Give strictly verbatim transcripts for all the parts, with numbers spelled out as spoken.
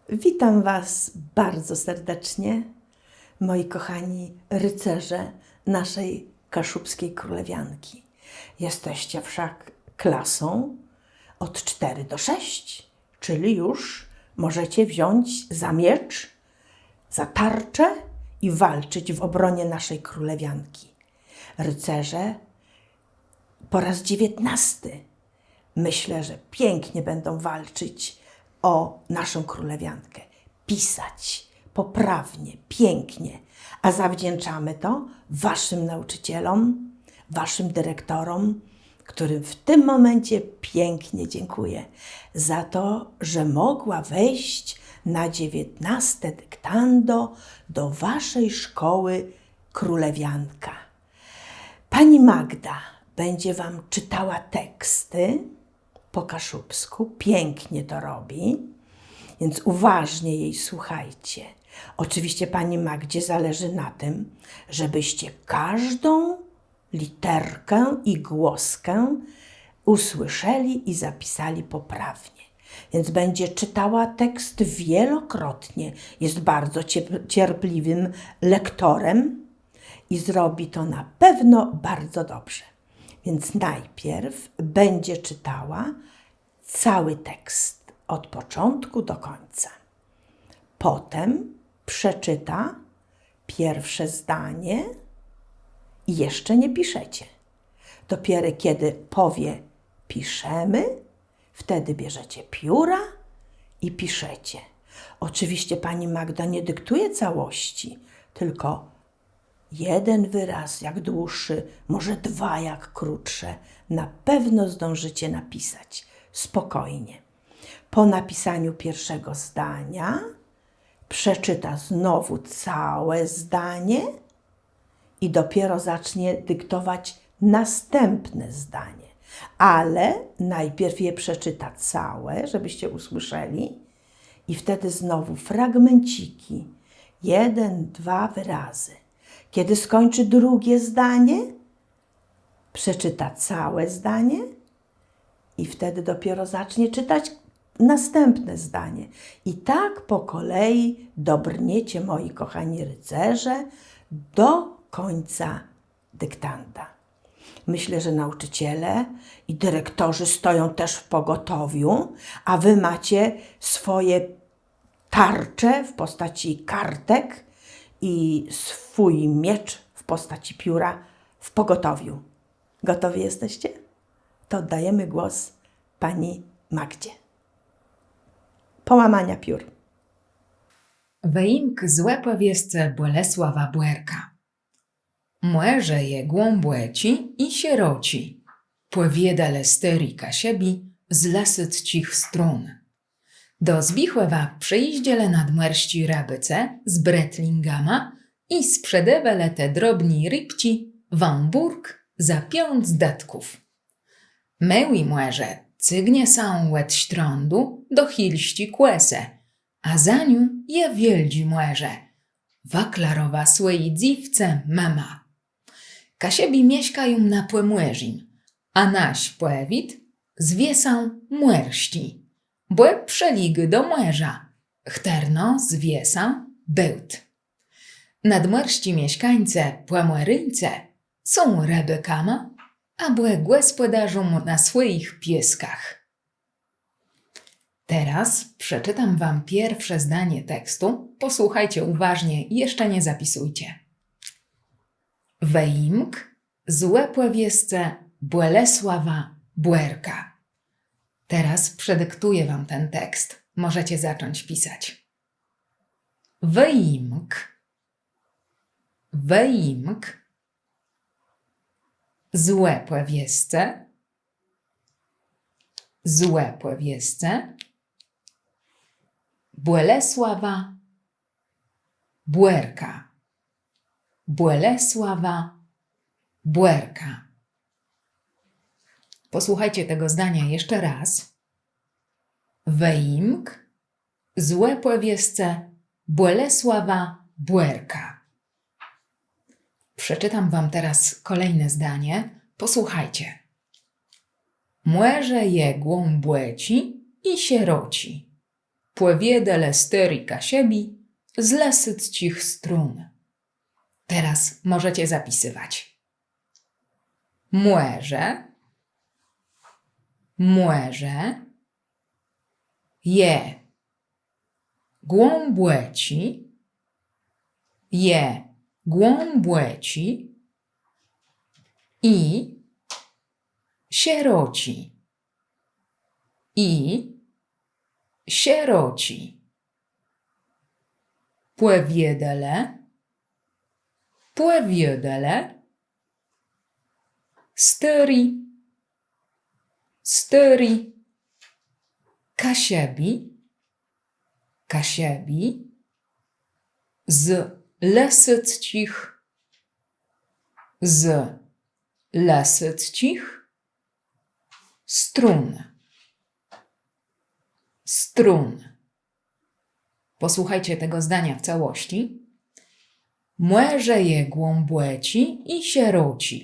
Witam Was bardzo serdecznie, moi kochani rycerze naszej kaszubskiej królewianki. Jesteście wszak klasą od cztery do sześć, czyli już możecie wziąć za miecz, za tarczę i walczyć w obronie naszej królewianki. Rycerze po raz dziewiętnasty, myślę, że pięknie będą walczyć o naszą królewiankę. Pisać poprawnie, pięknie. A zawdzięczamy to waszym nauczycielom, waszym dyrektorom, którym w tym momencie pięknie dziękuję za to, że mogła wejść na dziewiętnaste dyktando do waszej szkoły królewianka. Pani Magda będzie wam czytała teksty po kaszubsku, pięknie to robi, więc uważnie jej słuchajcie. Oczywiście pani Magdzie zależy na tym, żebyście każdą literkę i głoskę usłyszeli i zapisali poprawnie. Więc będzie czytała tekst wielokrotnie. Jest bardzo ciep- cierpliwym lektorem i zrobi to na pewno bardzo dobrze. Więc najpierw będzie czytała cały tekst od początku do końca. Potem przeczyta pierwsze zdanie i jeszcze nie piszecie. Dopiero kiedy powie „piszemy”, wtedy bierzecie pióra i piszecie. Oczywiście pani Magda nie dyktuje całości, tylko jeden wyraz, jak dłuższy, może dwa, jak krótsze, na pewno zdążycie napisać. Spokojnie. Po napisaniu pierwszego zdania przeczyta znowu całe zdanie i dopiero zacznie dyktować następne zdanie. Ale najpierw je przeczyta całe, żebyście usłyszeli, i wtedy znowu fragmenciki. Jeden, dwa wyrazy. Kiedy skończy drugie zdanie, przeczyta całe zdanie i wtedy dopiero zacznie czytać następne zdanie. I tak po kolei dobrniecie, moi kochani rycerze, do końca dyktanda. Myślę, że nauczyciele i dyrektorzy stoją też w pogotowiu, a wy macie swoje tarcze w postaci kartek i swój miecz w postaci pióra w pogotowiu. Gotowi jesteście? To oddajemy głos pani Magdzie. Połamania piór. Wëjimk z òpòwiescë Bòlesława Bòrka. Mòrze je głãbòczé i szeroczé, pòwiôdelë stôri Kaszëbi z lasëcczich strón. Do Zbichòwa przëjéżdżelë nadmòrsczi rëbôcë z bretlingama i sprzedôwelë te drobné rëbczi wóm bùrk za piãc dëtków. Môłé mòrze cygnie sã òd sztrądu do Hilsczi Kòsë, a za nią je Wiôldżé Mòrze, wëklarowała swòji dzéwce mëma. Kaszëbi mieszkają na Pòmòrzim, a nasz pòwiat zwie sã Mòrsczi, bò przëlégô do mòrza, chtërno zwie sã Bôłt. Nadmòrsczi mieszkańcë Pòmòrińcë są rëbôkama abò gòspòdarzą na swòjich piôskach. Teraz przeczytam wam pierwsze zdanie tekstu. Posłuchajcie uważnie, jeszcze nie zapisujcie. Wëjimk z òpòwiescë Bòlesława Bòrka. Teraz przedyktuję wam ten tekst. Możecie zacząć pisać. Wëjimk. Wëjimk z òpòwiescë, z òpòwiescë Bòlesława Bòrka. Bòlesława Bòrka. Posłuchajcie tego zdania jeszcze raz. Wëjimk z òpòwiescë Bòlesława Bòrka. Przeczytam wam teraz kolejne zdanie. Posłuchajcie. Mòrze je głãbòczé i szeroczé, pòwiedzelë stôri Kaszëbi z lësëcczich strón. Teraz możecie zapisywać. Mòrze, mòrze je głãbòczé, je głãbòczé i szeroczé, i szeroczé. Pòwiedzelë, pòwiedzelë stôri, stôri Kaszëbi, Kaszëbi z lësëcczich, z lësëcczich strón. Strón. Posłuchajcie tego zdania w całości. Mòrze je głãbòczé i szeroczé,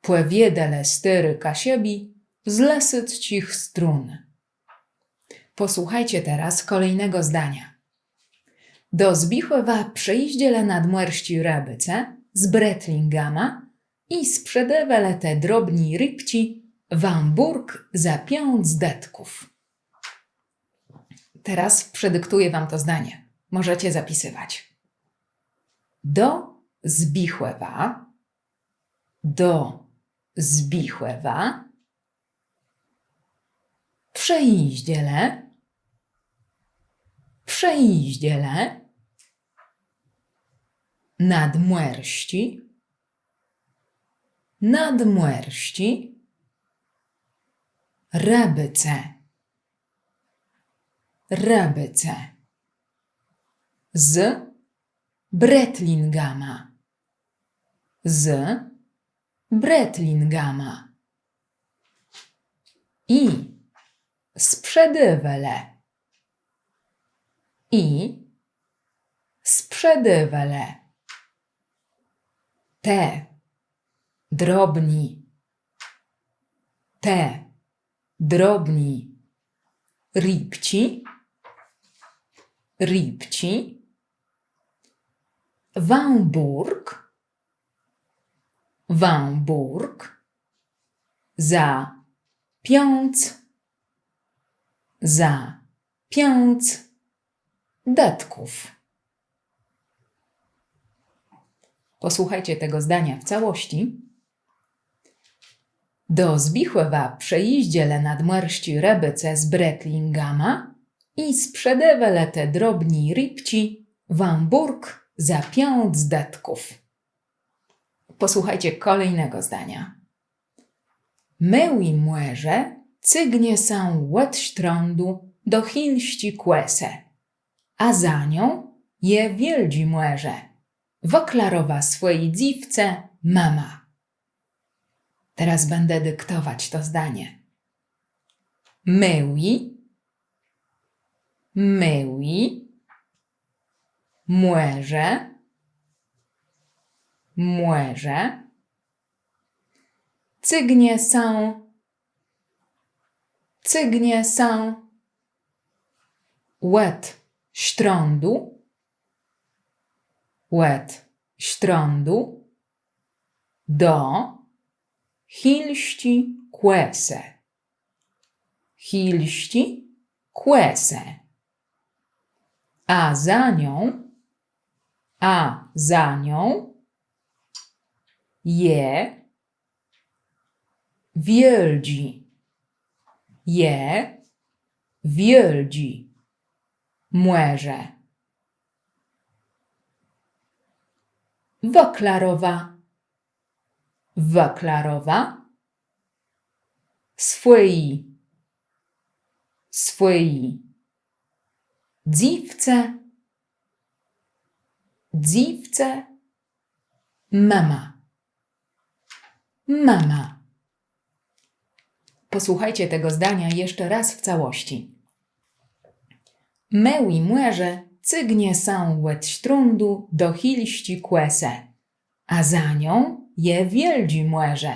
pòwiedzelë stôri Kaszëbi z lësëcczich strón. Posłuchajcie teraz kolejnego zdania. Do Zbichòwa przëjéżdżelë nadmòrsczi rëbôcë z bretlingama i sprzedôwelë te drobné rëbczi w Hambùrg za piãc dëtków. Teraz przedyktuję wam to zdanie. Możecie zapisywać. Do Zbichòwa, do Zbichòwa przëjéżdżelë, przëjéżdżelë nadmòrsczi, nadmòrsczi rëbôcë, rëbôcë z bretlingama, z bretlingama i sprzedôwelë, i sprzedôwelë te drobné, te drobné rëbczi, rëbczi w Hambùrg, w Hambùrg za piãc, za piãc dëtków. Posłuchajcie tego zdania w całości. Do Zbichòwa przëjéżdżelë nadmòrsczi rëbôcë z bretlingama i sprzedôwelë te drobné rëbczi w Hambùrg za piãc dëtków. Posłuchajcie kolejnego zdania. Môłé mòrze cygnie sã òd sztrądu do Hilsczi Kòsë, a za nią je wiôldżé mòrze, wëklarowa swòji dzéwce mëma. Teraz będę dyktować to zdanie. Môłé, môłé mòrze, mòrze cygnie sã, cygnie sã òd sztrądu, òd sztrądu do Hilsczi Kòsë, Hilsczi Kòsë. A za nią, a za nią je wiôldżé, je wiôldżé mòrze, wëklarowa, wëklarowa swòji, swòji dzéwce, dzéwce mëma, mëma. Posłuchajcie tego zdania jeszcze raz w całości. Môłé mòrze cygnie sã òd sztrądu do Hilsczi Kòsë, a za nią je wiôldżé mòrze,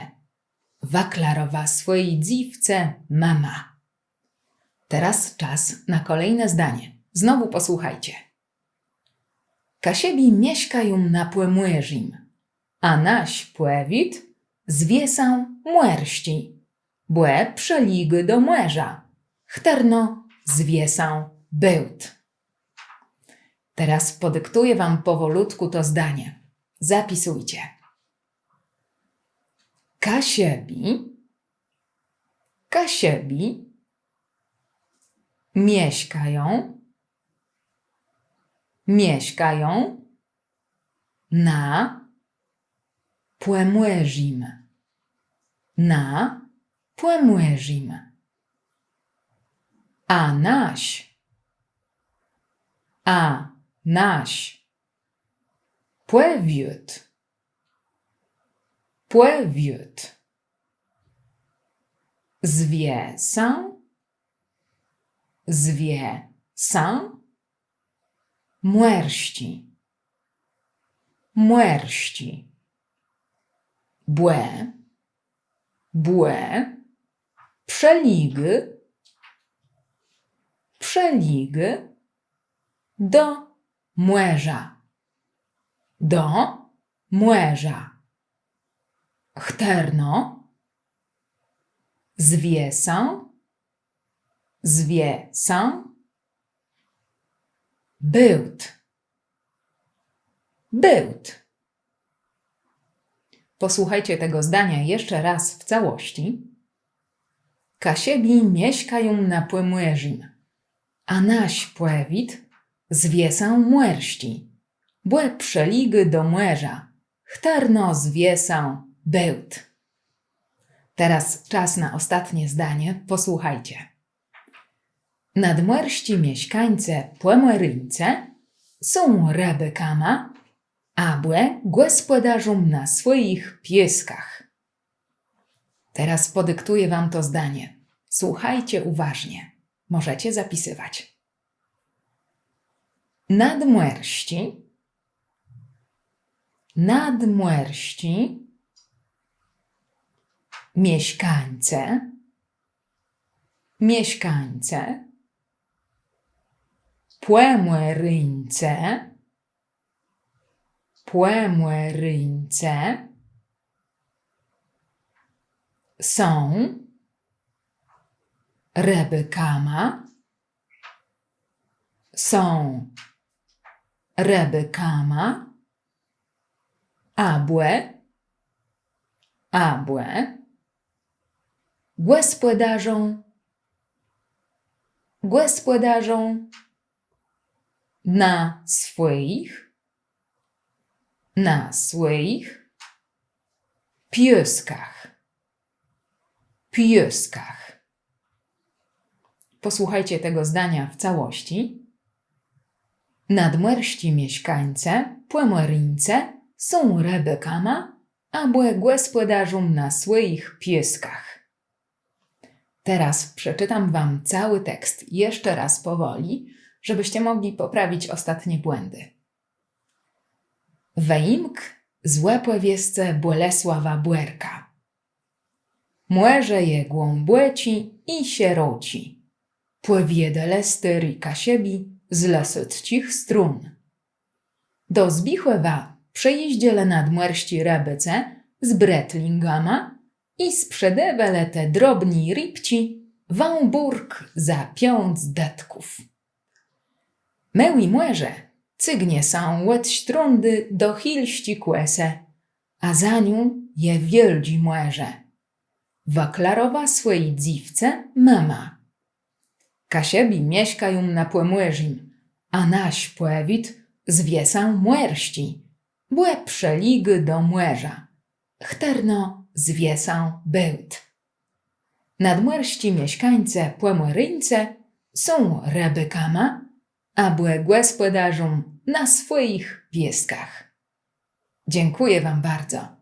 wëklarowa swòji dzéwce mëma. Teraz czas na kolejne zdanie. Znowu posłuchajcie. Kaszëbi mieszkają na Pòmòrzim, a nasz pòwiat zwie sã Mòrsczi, bò przëlégô do mòrza, chtërno zwie sã Bôłt. Teraz podyktuję wam powolutku to zdanie. Zapisujcie. Kaszëbi, Kaszëbi mieszkają, mieszkają na Pòmòrzim, na Pòmòrzim. A nasz, a nasz pòwiat, pòwiat zwie sã, zwie sã Mòrsczi, Mòrsczi. Bò, bò przëlégô, przëlégô do mòrza, do mòrza, chtërno zwie sã, zwie sã Bôłt, Bôłt. Posłuchajcie tego zdania jeszcze raz w całości. Kaszëbi mieszkają na Pòmòrzim, a nasz pòwiat zwie sã Mòrsczi, bò przëlégô do mòrza, chtërno zwie sã Bôłt. Teraz czas na ostatnie zdanie. Posłuchajcie. Nadmòrsczi mieszkańce Pòmòrińce są rëbôkama abò gòspòdarzą na swòjich piôskach. Teraz podyktuję wam to zdanie. Słuchajcie uważnie. Możecie zapisywać. Nadmòrsczi, nadmòrsczi mieszkańce, mieszkańce Pòmòrińce, Pòmòrińce są rëbôkama, są rëbôkama, abò, abò gòspòdarzą, gòspòdarzą na swòjich, na swòjich piôskach, piôskach. Posłuchajcie tego zdania w całości. Nadmòrsczi mieszkańce Pòmòrińce są rëbôkama abò gòspòdarzą na swòjich piôskach. Teraz przeczytam wam cały tekst jeszcze raz powoli, żebyście mogli poprawić ostatnie błędy. Wëjimk z òpòwiescë Bòlesława Bòrka. Mòrze je głãbòczé i szeroczé, pòwiôdelë stôri Kaszëbi z lasëcczich strón. Do Zbichòwa przëjéżdżelë nadmòrsczi rëbôcë z bretlingama i sprzedôwelë te drobné rëbczi w Hamburg za piãc dëtków. Môłé mòrze cygnie sã òd Sztrądu do Hélsczi Kòsë, a za nią je Wiôldżé Mòrze. Wëklarowała swòji dzéwce mëma. Kaszëbi mieszkają na Pòmòrzim, a nasz pòwiat zwie sã Mòrsczi, bò przëlégô do mòrza, chtërno zwie sã Bôłt. Nadmòrsczi mieszkańce Pòmòrińce są rëbôkama abò gòspòdarzą na swòjich piôskach. Dziękuję wam bardzo.